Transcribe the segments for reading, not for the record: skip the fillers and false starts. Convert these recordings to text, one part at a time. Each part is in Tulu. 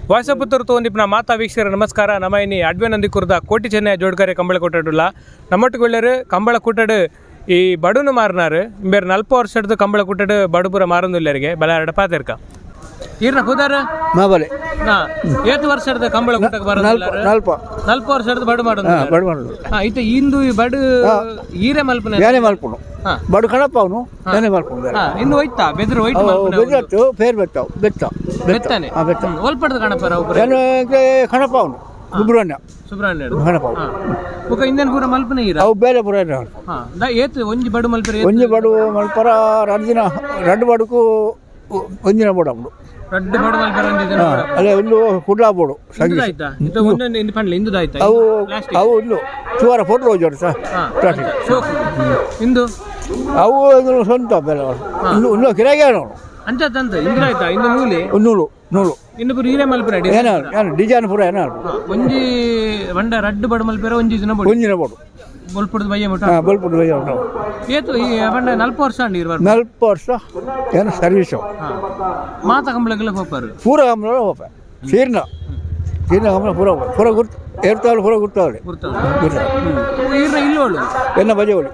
ವಾಯ್ಸಪುತ್ತೂರು ತೋಂದಿಪ್ನ ಮಾತಾ ವೀಕ್ಷಕರ ನಮಸ್ಕಾರ. ನಮ್ಮ ಇನಿ ಅಡ್ವೆ ನಂದಿಕುರ್ದ ಕೋಟಿ ಚೆನ್ನೈ ಜೋಡ್ಕರೆ ಕಂಬಳ ಕೊಟ್ಟಡುಲ್ಲ. ನಮ್ಮೊಟ್ಟುಗೊಳ್ಳೆರು ಕಂಬಳ ಕೂಟಡು ಈ ಬಡುನು ಮಾರ್ನಾರು. ಇಂಬೇರು ನಲ್ಪ ವರ್ಷಡ್ದು ಕಂಬಳ ಕೂಟಡು ಬಡುಪುರ ಮಾರೊಂದುಲ್ಲೆರಿಗೆ ಬಲಾರಡ ಪಾತೆರ್ಕ. ಈರ್ನ ಪುದಾರ? ಮಾಬಲೆ. ಹಾ, ಏತ್ ವರ್ಷದ ಕಂಬಳ ಕೂಟಕ್ಕೆ ಬರೋದಿಲ್ಲ? ನಲ್ಪ. ನಲ್ಪ ವರ್ಷದ ಬಡು ಮಾಡೋದು? ಬಡು ಮಾಡೋದು. ಹಾ, ಇತ್ತೆ ಇಂದು ಈ ಬಡು ಈರೆ ಮಲ್ಪನ? ಯಾನೆ ಮಲ್ಪುನು. ಬಡು ಕಣಪ್ಪ ಅವನು, ಯಾನೆ ಮಲ್ಪುನು. ಹಾ, ಇನ್ನು ಹೋಯ್ತಾ ಬೆದ್ರು ಹೋಯ್ತು ಮಲ್ಪುನ? ಬೆದ್ದತ್ತು, ಫೇರ್ ಬೆತ್ತಾವು, ಬೆತ್ತ ಬೆತ್ತ. ಬೆತ್ತಾನೆ? ಹಾ, ಬೆತ್ತ. ಒಲ್ಪಡ್ದು ಕಣಪ್ಪರ ಒಬ್ಬರು? ಏನು ಕಣಪ್ಪ ಅವನು, ಸುಬ್ರಹ್ಮಣ್ಯ. ಸುಬ್ರಹ್ಮಣ್ಯ. ಕಣಪ್ಪ ಅವನು. ಬೊಕ ಇಂದನ್ ಪೂರ ಮಲ್ಪನ ಈರ? ಅವು ಬೇರೆ ಪೂರ. ಹಾ, the ಏತ್ ಒಂಜಿ ಬಡು ಮಲ್ಪರೆ ಏತ್? ಒಂಜಿ ಬಡು ಮಲ್ಪರ ರಡ್ಡು ದಿನ, ರಡ್ಡು ಬಡುಕು ಒಂದಿನ ಬೋಡು ಅವನು. ರಡ್ಡು ಬಡು ಮಲ್ಪರೆ ಒಂಜಿ ದಿನ ಬೋಡು. ಅಲ್ಲೇ ಒಂದು ಕುಡ್ಲಾ ಬೋಡು ಸಂಗೀತ. ಇಂದುದಾಯ್ತಾ? ಇದು ಒಂದೊಂದು ಇಂದು ಪಂಡ್ಲೆ ಇಂದುದಾಯ್ತಾ? ಅವು ಪ್ಲಾಸ್ಟಿಕ್. ಅವು ಒಂದು ಸುಮಾರು ಫೋಟೋ ಹೋಜೋಡು ಸರ್. ಪ್ಲಾಸ್ಟಿಕ್. ಸೋಕು ಇಂದು. ಅವು ಇದು ಸ್ವಂತ ಬೇರೆ ಅವರು. ಇನ್ನು ಇನ್ನು ಕಿರಾಗೆ ಅವನು. ಅಂಚ ತಂತ ಇಂದುದಾಯ್ತಾ? ಇಂದು ನೂಲಿ. ನೂಲು ನೂಲು. ಇಂದು ಪೂರ ಈರೆ ಮಲ್ಪರೆ? ಏನೋ ಏನು ಡಿಸೈನ್ ಪೂರ ಏನೋ. ಒಂಜಿ ಬಂಡ ರಡ್ಡು ಬಡು ಮಲ್ಪರೆ ಒಂಜಿ ದಿನ ಬೋಡು. ಒಂಜಿನ ಬೋಡು. ಬೊಲ್ಪುಡ್ದು ಬಯ್ಯ ಮುಟ್ಟ. ಹಾಂ, ಬಲ್ಪುಡು ಉಂಟು. ಏತು ಈ ಬಂಡ ನಲ್ಪ ವರ್ಷ ಅಂಡಿ ಇರ್ಬಾರ್ದು? ನಲ್ಪ ವರ್ಷ ಏನು ಸರ್ವೀಸು. ಹಾ, ಮಾತ ಕಂಬಳಗೆಲ್ಲ ಪೋಪರು? ಪೂರ ಕಂಬಳ ಹೋಪ, ಸೀರ್ನ ಸೀರ್ನ ಕಂಬಳ ಪೂರ ಹೋಪ, ಪೂರ ಗುರ್ತು ಏರ್ತಾವಳು, ಪೂರ ಗುರ್ತಾವಳೆ. ಗುರ್ತ. ಗುರ್ತ. ಈರ್ನ ಇಲ್ಲೋಳು? ಎನ್ನ ಬಜೆ ಒಳಿ.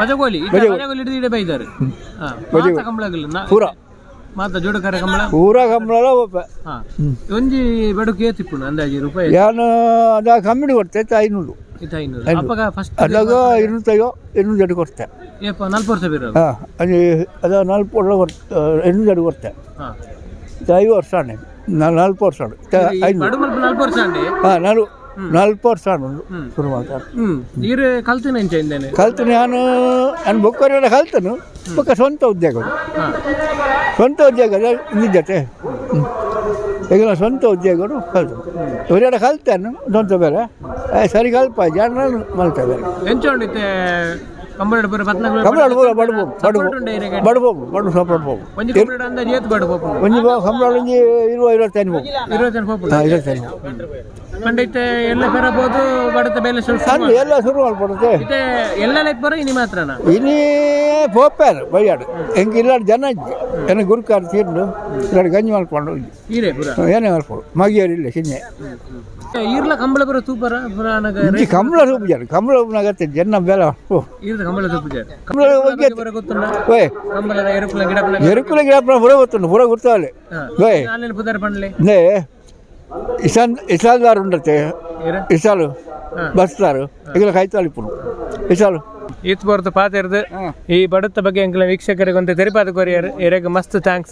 ಮಜಗೋಲಿ, ಮಜಗೋಲಿ ಹಿಡಿದು ಇಡೆ ಬೈದಾರೆ. ಹಾ, ಮಾತ ಕಂಬಳಗಲ್ಲ ಪೂರ. ಮಾತ ಜೋಡುಕರೆ ಕಂಬಳ. ಪೂರ ಕಂಬಳ ಹೋಪ. ಹಾ, ಒಂಜಿ ಬಡುಕು ಏತಿಪ್ಪುಂಡು ಅಂದಾಜಿ ರೂಪಾಯಿ? ಯಾನು ಅದ ಕಮ್ಮಿಡಿ ಕೊಡ್ತೆ 500. ಇತ್ತು 500 ಅಪ್ಪಗ ಫಸ್ಟ್. ಅದಾಗ 250, 202 ಕೊಡ್ತೆ. ಏಪ ನಲ್ಪ ವರ್ಷ ಬೀರ? ಹಾಂ, ಅದು ಅದ ನಾಲ್ಕು ವರ್ಷ ಕೊಡ್ತ, 202 ಕೊಡ್ತೆ. 5 ವರ್ಷ ಆಣೆ, ನಾಲ್ಕು ವರ್ಷ 500. ಬಡು ಮಲ್ಪ ನಲ್ಪ ವರ್ಷ ಅಂಡಿ? ಹಾಂ, ನಾನು ನಾಲ್ಕು ವರ್ಷ ಉಂಟು ಶುರು ಮಾಡ್ತಾರೆ. ಈರೆ ಕಲ್ತಿನ ಇಂಚ ಇಂದೇನೆ? ಕಲ್ತು ನಾನು, ನಾನು ಬೊಕ್ಕರೆಲ್ಲ ಕಲ್ತನು. ಬೊಕ್ಕ ಸ್ವಂತ ಉದ್ಯೋಗ. ಸ್ವಂತ ಉದ್ಯೋಗ ನಿಜತೆ. ಈಗ ನಾನು ಸ್ವಂತ ಉದ್ಯೋಗನು ಕಲ್ತು, ಇವರೆಲ್ಲ ಕಲ್ತಾನು ಸ್ವಂತ ಬೇರೆ. ಸರಿ ಕಲ್ಪ ಜನ ಮಲ್ತ ಬೇರೆ. ಎಂಚ ಉಂಡಿತ್ತೆ ಕಂಬಳ ಪೂರ ಪತ್ನ? ಕಂಬಳ ಪೂರ ಬಡು ಬಡು ಬಡು ಬಡು ಬಡು ಸಪೋರ್ಟ್ ಹೋಗು. ಒಂಜಿ ಕಂಬಳ ಅಂದಾಜು ಏತ್ ಬಡು ಪೋಪುಂಡು? ಒಂಜಿ ಕಂಬಳ ಒಂಜಿ 20 25 ಹೋಗು. 25 ಪೋಪುಂಡು? ಹಾಂ, 25. ಪಂಡ ಇತ್ತೆ ಎಲ್ಲ ಪೆರಬೋದು ಬಡತ ಬೇಲೆ ಸ್ವಲ್ಪ. ಅಂದು ಎಲ್ಲ ಶುರು ಮಾಡ್ಕೊಡುತ್ತೆ. ಇತ್ತೆ ಎಲ್ಲ ಲೈಕ್ ಬರೋ ಇನಿ ಮಾತ್ರನಾ? ಇನಿ ಪೋಪಾರು ಬೈಯಾಡು ಹೆಂಗೆ ಇಲ್ಲಾಡು ಜನ ಇದ್ದೆ ಏನ ಗುರುಕಾರ ತೀರ್ದು ಇಲ್ಲಾಡು ಗಂಜಿ ಮಾಡ್ಕೊಂಡು. ಈರೆ ಪೂರ? ಏನೇ ಮಾಡ್ಕೊಡು ಮಗಿಯರು ಇಲ್ಲ ಸಿನ್ನೆ. ಈರ್ಲ ಕಂಬಳ ಪೂರ ತೂಪರ ಪೂರ ಅನಗ? ಇಂಚಿ ಕಂಬಳ ಸೂಪು ಜನ, ಕಂಬಳ ನಗತ್ತೆ ಜನ ಬೆಲ ಓ. ಈರ್ದ ಕಂಬಳ ತೂಪುಜಾರ? ಕಂಬಳ ಬಗ್ಗೆ. ಪೂರ ಗೊತ್ತುಂಡ? ಓಯ್. ಕಂಬಳದ ಎರುಕುಲ ಗಿಡಪುಲ? ಎರುಕುಲ ಗಿಡಪುರ ಪೂರ ಗೊತ್ತುಂಡು, ಪೂರ ಗುರ್ತಾವಲೆ. ಓಯ್. ಆನ್ಲೈನ್ ಪುದಾರ್ ಪಂಡ್ಲೆ. ನೇ ಇಸಾನ್ ಇಸಾಲ್ದಾರು ಉಂಡತೆ. ಏರ? ಇಸಾಲು ಬಸ್ತಾರು ಈಗಲ ಕಾಯ್ತಾಳು ಇಪ್ಪುನು ಇಸಾಲು. ಈತ್ ಬರ್ದು ಪಾತೆರ್ದು ಈ ಬಡುತ್ತ ಬಗ್ಗೆ ಎಂಕಲ ವೀಕ್ಷಕರಿಗೆ ಒಂದು ತೆರಿಪಾದ ಕೊರಿಯರ್ ಎರೆಗ್ ಮಸ್ತ್ thanks.